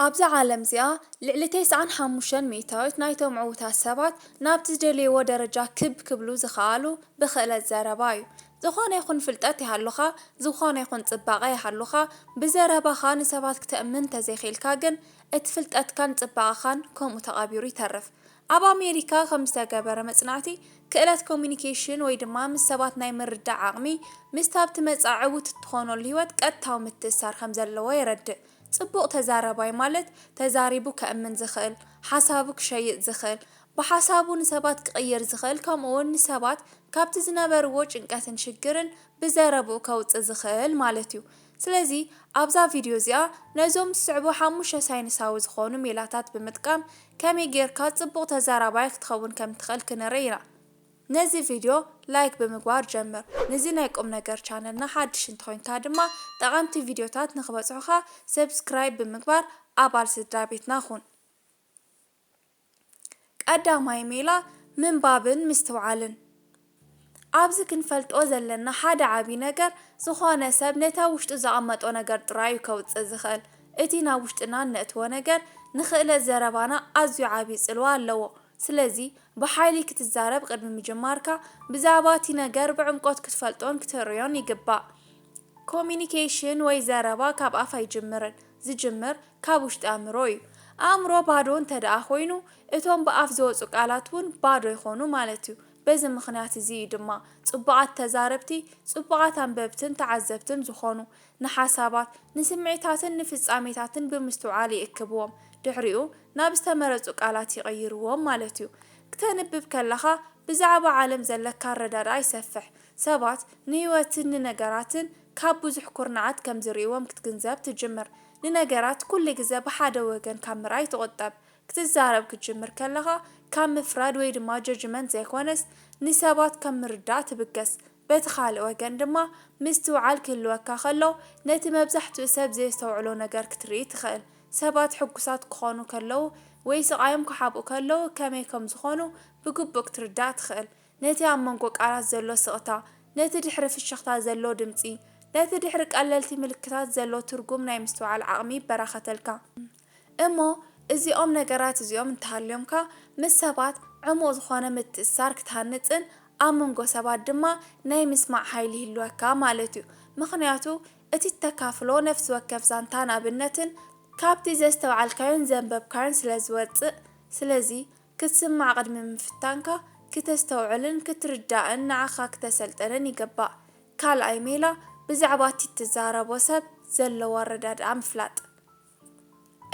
ኣብዛ ዓለም እዚኣ ልዕሊ ተስዓን ሓሙሽተን ሚእታዊት ናይቶም ዕዉታት ሰባት ናብቲ ዝደልይዎ ደረጃ ክብ ክብሉ ዝኸኣሉ ብኽእለት ዘረባ እዩ። ዝኾነ ይኹን ፍልጠት ይሃሉኻ፣ ዝኾነ ይኹን ጽባቐ ይሃሉኻ፣ ብዘረባኻ ንሰባት ክተእምን እንተዘይኽኢልካ ግን እቲ ፍልጠትካን ጽባቐኻን ከምኡ ተቐቢሩ ይተርፍ። ኣብ ኣሜሪካ ከም ዝተገበረ መጽናዕቲ፣ ክእለት ኮሚኒኬሽን ወይ ድማ ምስ ሰባት ናይ ምርዳእ ዓቕሚ ምስቲ ኣብቲ መጻኢ ዕዉት እትኾነሉ ህይወት ቀጥታዊ ምትእስሳር ከም ዘለዎ የረድእ። ጽቡቕ ተዛራባይ ማለት ተዛሪቡ ከእምን ዝኽእል፣ ሓሳቡ ክሸይጥ ዝኽእል፣ ብሓሳቡ ንሰባት ክቕይር ዝኽእል፣ ከምኡ እውን ንሰባት ካብቲ ዝነበርዎ ጭንቀትን ሽግርን ብዘረብኡ ከውጽእ ዝኽእል ማለት እዩ። ስለዚ ኣብዛ ቪድዮ እዚኣ ነዞም ዝስዕቡ ሓሙሽተ ሳይንሳዊ ዝኾኑ ሜላታት ብምጥቃም ከመይ ጌርካ ጽቡቕ ተዛራባይ ክትኸውን ከም ትኽእል ክንርኢ ኢና። ነዚ ቪድዮ ላይክ ብምግባር ጀምር። ነዚ ናይ ቁም ነገር ቻነልና ሓድሽ እንተኾይንካ ድማ ጠቐምቲ ቪድዮታት ንኽበጽሑኻ ሰብስክራይብ ብምግባር ኣባል ስድራ ቤትና ኩን። ቀዳማይ ሜላ ምንባብን ምስትውዓልን። ኣብዚ ክንፈልጦ ዘለና ሓደ ዓቢ ነገር፣ ዝኾነ ሰብ ነታ ውሽጡ ዘቐመጦ ነገር ጥራይ እዩ ከውጽእ ዝኽእል። እቲ ናብ ውሽጥና እነእትዎ ነገር ንኽእለት ዘረባና ኣዝዩ ዓቢ ጽልዋ ኣለዎ። ስለዚ ብሓይሊ ክትዛረብ ቅድሚ ምጅማርካ ብዛዕባ እቲ ነገር ብዕምቆት ክትፈልጦን ክትርእዮን ይግባእ። ኮሚኒኬሽን ወይ ዘረባ ካብ ኣፍ ኣይጅምርን፣ ዝጅምር ካብ ውሽጢ ኣእምሮ እዩ። ኣእምሮ ባዶ እንተ ደኣ ኮይኑ፣ እቶም ብኣፍ ዝወጹ ቃላት እውን ባዶ ይኾኑ ማለት እዩ። በዚ ምኽንያት እዚ እዩ ድማ ጽቡቓት ተዛረብቲ፣ ጽቡቓት ኣንበብትን ተዓዘብትን ዝኾኑ። ንሓሳባት፣ ንስምዒታትን ንፍጻሜታትን ብምስትውዓል ይእክብዎም። ድሕሪኡ ናብ ዝተመረጹ ቃላት ይቕይርዎም ማለት እዩ። ክተንብብ ከለኻ ብዛዕባ ዓለም ዘለካ ኣረዳድኣ ይሰፍሕ። ሰባት ንህይወትን ንነገራትን ካብ ብዙሕ ኩርናዓት ከም ዝርእይዎም ክትግንዘብ ትጅምር። ንነገራት ኩሉ ግዘ ብሓደ ወገን ካብ ምርኣይ ትቑጠብ። ክትዛረብ ክትጅምር ከለኻ ካብ ምፍራድ ወይ ድማ ጀጅመንት ዘይኮነስ ንሰባት ከም ምርዳእ ትብገስ። በቲ ካልእ ወገን ድማ ምስትውዓል ክህልወካ ከሎ ነቲ መብዛሕትኡ ሰብ ዘየስተውዕሎ ነገር ክትርኢ ትኽእል። ሰባት ሕጉሳት ክኾኑ ከለዉ ወይ ስቓዮም ክሓብኡ ከለዉ ከመይ ከም ዝኾኑ ብግቡእ ክትርዳእ ትኽእል። ነቲ ኣብ መንጎ ቃላት ዘሎ ስቕታ፣ ነቲ ድሕሪ ፍሽኽታ ዘሎ ድምጺ፣ ነቲ ድሕሪ ቀለልቲ ምልክታት ዘሎ ትርጉም ናይ ምስትውዓል ዓቕሚ ይበራኸተልካ። እሞ እዚኦም ነገራት እዚኦም እንተሃልዮምካ ምስ ሰባት ዕሙቕ ዝኾነ ምትእስሳር ክትሃንጽን ኣብ መንጎ ሰባት ድማ ናይ ምስማዕ ሓይሊ ይህልወካ ማለት እዩ። ምኽንያቱ እቲ እተካፍሎ ነፍሲ ወከፍ ዛንታ ንኣብነትን ካብቲ ዘስተውዓልካዮን ዘንበብካዮን ስለ ዝወጽእ። ስለዚ ክትስማዕ ቅድሚ ምፍታንካ ክተስተውዕልን ክትርዳእን ንዓኻ ክተሰልጥንን ይግባእ። ካልኣይ ሜላ ብዛዕባ እቲ እትዛረቦ ሰብ ዘለዎ ኣረዳድኣ ምፍላጥ።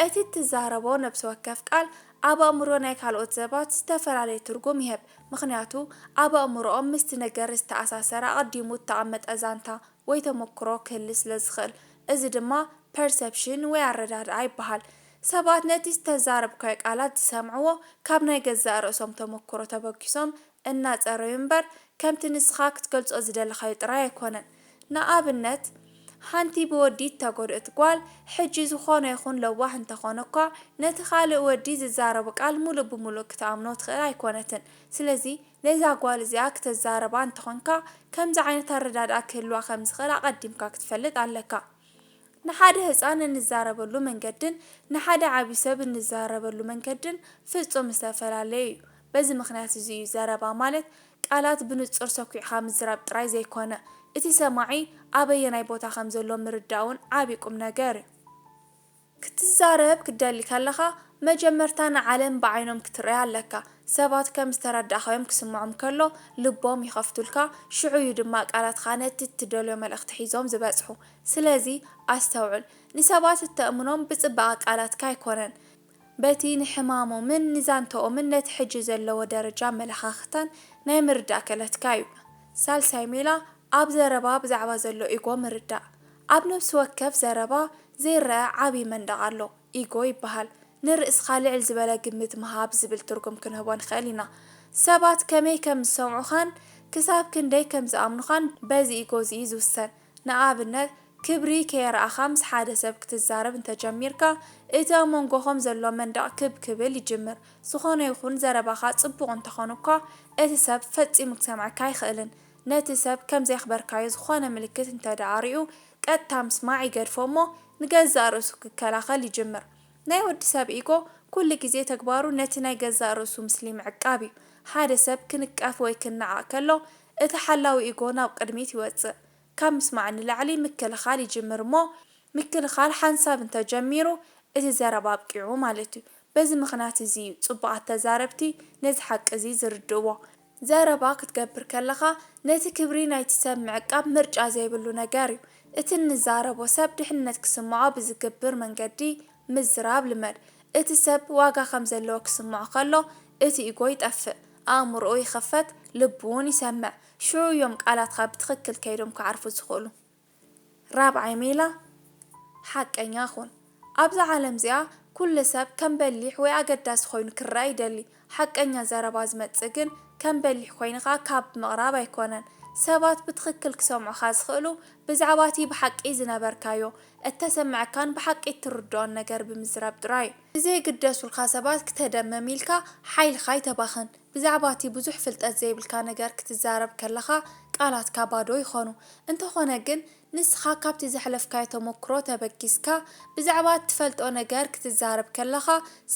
እቲ እትዛረቦ ነብሲ ወከፍ ቃል ኣብ ኣእምሮ ናይ ካልኦት ሰባት ዝተፈላለየ ትርጉም ይህብ። ምኽንያቱ ኣብ ኣእምሮኦም ምስቲ ነገር ዝተኣሳሰረ ኣቐዲሙ እተቐመጠ ዛንታ ወይ ተመክሮ ክህሊ ስለ ዝኽእል። እዚ ድማ ፐርሰፕሽን ወይ ኣረዳድኣ ይበሃል። ሰባት ነቲ ዝተዛረብካዮ ቃላት ዝሰምዕዎ ካብ ናይ ገዛእ ርእሶም ተመክሮ ተበጊሶም እናጸረዩ እምበር ከምቲ ንስኻ ክትገልጾ ዝደለኻዮ ጥራይ ኣይኮነን። ንኣብነት፣ ሓንቲ ብወዲ እተጎድእት ጓል ሕጂ ዝኾነ ይኹን ለዋህ እንተኾነ እኳ ነቲ ካልእ ወዲ ዝዛረቦ ቃል ሙሉእ ብሙሉእ ክትኣምኖ ትኽእል ኣይኮነትን። ስለዚ ነዛ ጓል እዚኣ ክተዛርባ እንተኾንካ ከምዚ ዓይነት ኣረዳድኣ ክህልዋ ከም ዝኽእል ኣቐዲምካ ክትፈልጥ ኣለካ። ንሓደ ህጻን እንዛረበሉ መንገድን ንሓደ ዓቢ ሰብ እንዛረበሉ መንገድን ፍጹም ዝተፈላለየ እዩ። በዚ ምኽንያት እዚ እዩ ዘረባ ማለት ቃላት ብንጹር ሰኲዕኻ ምዝራብ ጥራይ ዘይኮነ፣ እቲ ሰማዒ ኣበየናይ ቦታ ከም ዘሎ ምርዳእ እውን ዓቢ ቁም ነገር እዩ። ክትዛረብ ክትደሊ ከለኻ መጀመርታ ንዓለም ብዓይኖም ክትርእያ ኣለካ። ሰባት ከም ዝተረዳእካዮም ክስምዖም ከሎ ልቦም ይኸፍቱልካ፣ ሽዑ እዩ ድማ ቃላትካ ነቲ እትደልዮ መልእኽቲ ሒዞም ዝበጽሑ። ስለዚ ኣስተውዕል፣ ንሰባት እተእምኖም ብጽባቐ ቃላትካ ኣይኮነን፣ በቲ ንሕማሞምን ንዛንትኦምን ነቲ ሕጂ ዘለዎ ደረጃ ኣመለኻኽታን ናይ ምርዳእ ክእለትካ እዩ። ሳልሳይ ሜላ ኣብ ዘረባ ብዛዕባ ዘሎ ኢጎ ምርዳእ። ኣብ ነፍሲ ወከፍ ዘረባ ዘይረኣ ዓቢ መንደቕ ኣሎ፣ ኢጎ ይበሃል። ንርእስኻ ልዕል ዝበለ ግምት ምሃብ ዝብል ትርጉም ክንህቦ ንኽእል ኢና። ሰባት ከመይ ከም ዝሰምዑኻን ክሳብ ክንደይ ከም ዝኣምኑኻን በዚ ኢጎ እዚ እዩ ዝውሰን። ንኣብነት፣ ክብሪ ከየርኣኻ ምስ ሓደ ሰብ ክትዛረብ እንተጀሚርካ፣ እቲ ኣብ መንጎኹም ዘሎ መንደቕ ክብ ክብል ይጅምር። ዝኾነ ይኹን ዘረባኻ ጽቡቕ እንተኾነ እኳ፣ እቲ ሰብ ፈጺሙ ክሰምዓካ ኣይኽእልን። ነቲ ሰብ ከም ዘየኽበርካዮ ዝኾነ ምልክት እንተ ደኣ ኣርእዩ፣ ቀጥታ ምስማዕ ይገድፎ እሞ ንገዛእ ርእሱ ክከላኸል ይጅምር። ናይ ወዲ ሰብ ኢጎ ኩሉ ግዜ ተግባሩ ነቲ ናይ ገዛእ ርእሱ ምስሊ ምዕቃብ እዩ። ሓደ ሰብ ክንቀፍ ወይ ክነዓቕ ከሎ፣ እቲ ሓላዊ ኢጎ ናብ ቅድሚት ይወጽእ። ካብ ምስማዕ ንላዕሊ ምክልኻል ይጅምር እሞ፣ ምክልኻል ሓንሳብ እንተጀሚሩ፣ እቲ ዘረባ ኣብቂዑ ማለት እዩ። በዚ ምኽንያት እዚ እዩ ጽቡቓት ተዛረብቲ ነዚ ሓቂ እዚ ዝርድእዎ። ዘረባ ክትገብር ከለኻ፣ ነቲ ክብሪ ናይቲ ሰብ ምዕቃብ ምርጫ ዘይብሉ ነገር እዩ። እቲ እንዛረቦ ሰብ ድሕነት ክስምዖ ብዝገብር መንገዲ ምዝራብ ልመድ። እቲ ሰብ ዋጋ ከም ዘለዎ ክስምዖ ከሎ፣ እቲ ኢጎ ይጠፍእ፣ ኣእምሮኡ ይኸፈት፣ ልቡ እውን ይሰምዕ። ሽዑ እዮም ቃላትካ ብትኽክል ከይዶም ክዓርፉ ዝኽእሉ። ራብዓይ ሜላ፣ ሓቀኛ ኩን። ኣብዛ ዓለም እዚኣ ኩሉ ሰብ ከም በሊሕ ወይ ኣገዳሲ ኮይኑ ክረኣ ይደሊ። ሓቀኛ ዘረባ ዝመጽእ ግን ከም በሊሕ ኮይንኻ ካብ ምቕራብ ኣይኮነን። ሰባት ብትኽክል ክሰምዑኻ ዝኽእሉ ብዛዕባ እቲ ብሓቂ ዝነበርካዮ፣ እተሰምዐካን ብሓቂ እትርድኦን ነገር ብምዝራብ ጥራይ እዩ። ንዘይግደሱልካ ሰባት ክተደምም ኢልካ ሓይልኻ ኣይተባኽን። ብዛዕባ እቲ ብዙሕ ፍልጠት ዘይብልካ ነገር ክትዛረብ ከለኻ ቃላትካ ባዶ ይኾኑ። እንተኾነ ግን ንስኻ ካብቲ ዘሕለፍካዮ ተመክሮ ተበጊስካ ብዛዕባ እትፈልጦ ነገር ክትዛረብ ከለኻ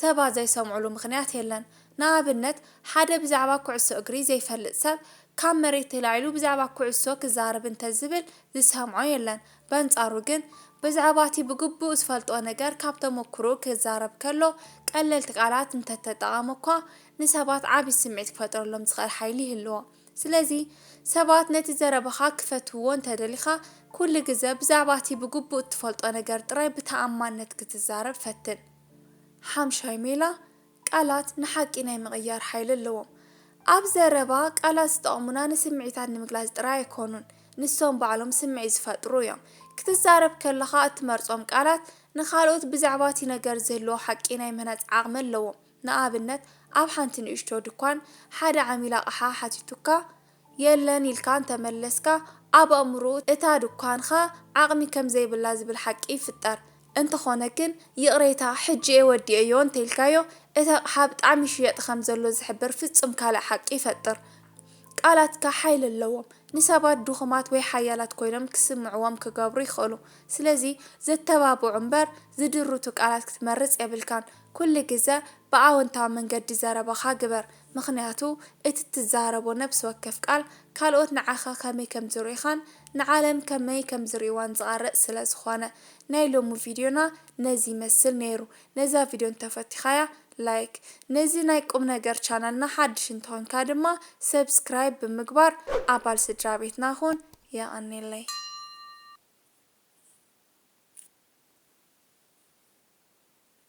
ሰባት ዘይሰምዑሉ ምኽንያት የለን። ንኣብነት ሓደ ብዛዕባ ኩዕሶ እግሪ ዘይፈልጥ ሰብ ካብ መሬት ተላዒሉ ብዛዕባ ኩዕሶ ክዛረብ እንተዝብል ዝሰምዖ የለን። በንጻሩ ግን ብዛዕባ እቲ ብግቡእ ዝፈልጦ ነገር ካብ ተመክሮኡ ክዛረብ ከሎ ቀለልቲ ቃላት እንተተጠቐመ እኳ ንሰባት ዓቢ ስምዒት ክፈጥረሎም ዝኽእል ሓይሊ ይህልዎ። ስለዚ ሰባት ነቲ ዘረባኻ ክፈትውዎ እንተደሊኻ ኩሉ ግዘ ብዛዕባ እቲ ብግቡእ እትፈልጦ ነገር ጥራይ ብተኣማንነት ክትዛረብ ፈትን። ሓምሻይ ሜላ፣ ቃላት ንሓቂ ናይ ምቕያር ሓይሊ ኣለዎም። ኣብ ዘረባ ቃላት ዝጠቕሙና ንስምዒታት ንምግላጽ ጥራይ ኣይኮኑን፣ ንሶም ባዕሎም ስምዒት ዝፈጥሩ እዮም። ክትዛረብ ከለኻ እትመርጾም ቃላት ንኻልኦት ብዛዕባ እቲ ነገር ዝህልዎ ሓቂ ናይ ምህናጽ ዓቕሚ ኣለዎም። ንኣብነት ኣብ ሓንቲ ንእሽቶ ድኳን ሓደ ዓሚል ኣቕሓ ሓቲቱካ የለን ኢልካ እንተመለስካ ኣብ ኣእምሮኡ እታ ድኳንኻ ዓቕሚ ከም ዘይብላ ዝብል ሓቂ ይፍጠር። እንተኾነ ግን ይቕሬታ ሕጂ እየ ወዲኤዮ እንተኢልካዮ እቲ ኣቕሓ ብጣዕሚ ይሽየጥ ከም ዘሎ ዝሕብር ፍጹም ካልእ ሓቂ ይፈጥር። ቃላትካ ሓይሊ ኣለዎም። ንሰባት ድኹማት ወይ ሓያላት ኮይኖም ክስምዕዎም ክገብሩ ይኽእሉ። ስለዚ ዘተባብዑ እምበር ዝድርቱ ቃላት ክትመርጽ የብልካን። ኩሉ ግዘ ብኣወንታዊ መንገዲ ዘረባኻ ግበር፣ ምኽንያቱ እቲ እትዛረቦ ነብሲ ወከፍ ቃል ካልኦት ንዓኻ ከመይ ከም ዝርእዩኻን ንዓለም ከመይ ከም ዝርእይዋን ዝቐርጽ ስለ ዝኾነ። ናይ ሎሚ ቪድዮና ነዚ ይመስል ነይሩ። ነዛ ቪድዮ እንተፈቲኻያ ላይክ፣ ነዚ ናይ ቁም ነገር ቻናልና ሓድሽ እንተኾንካ ድማ ሰብስክራይብ ብምግባር ኣባል ስድራ ቤትና ኩን። የቐኔለይ።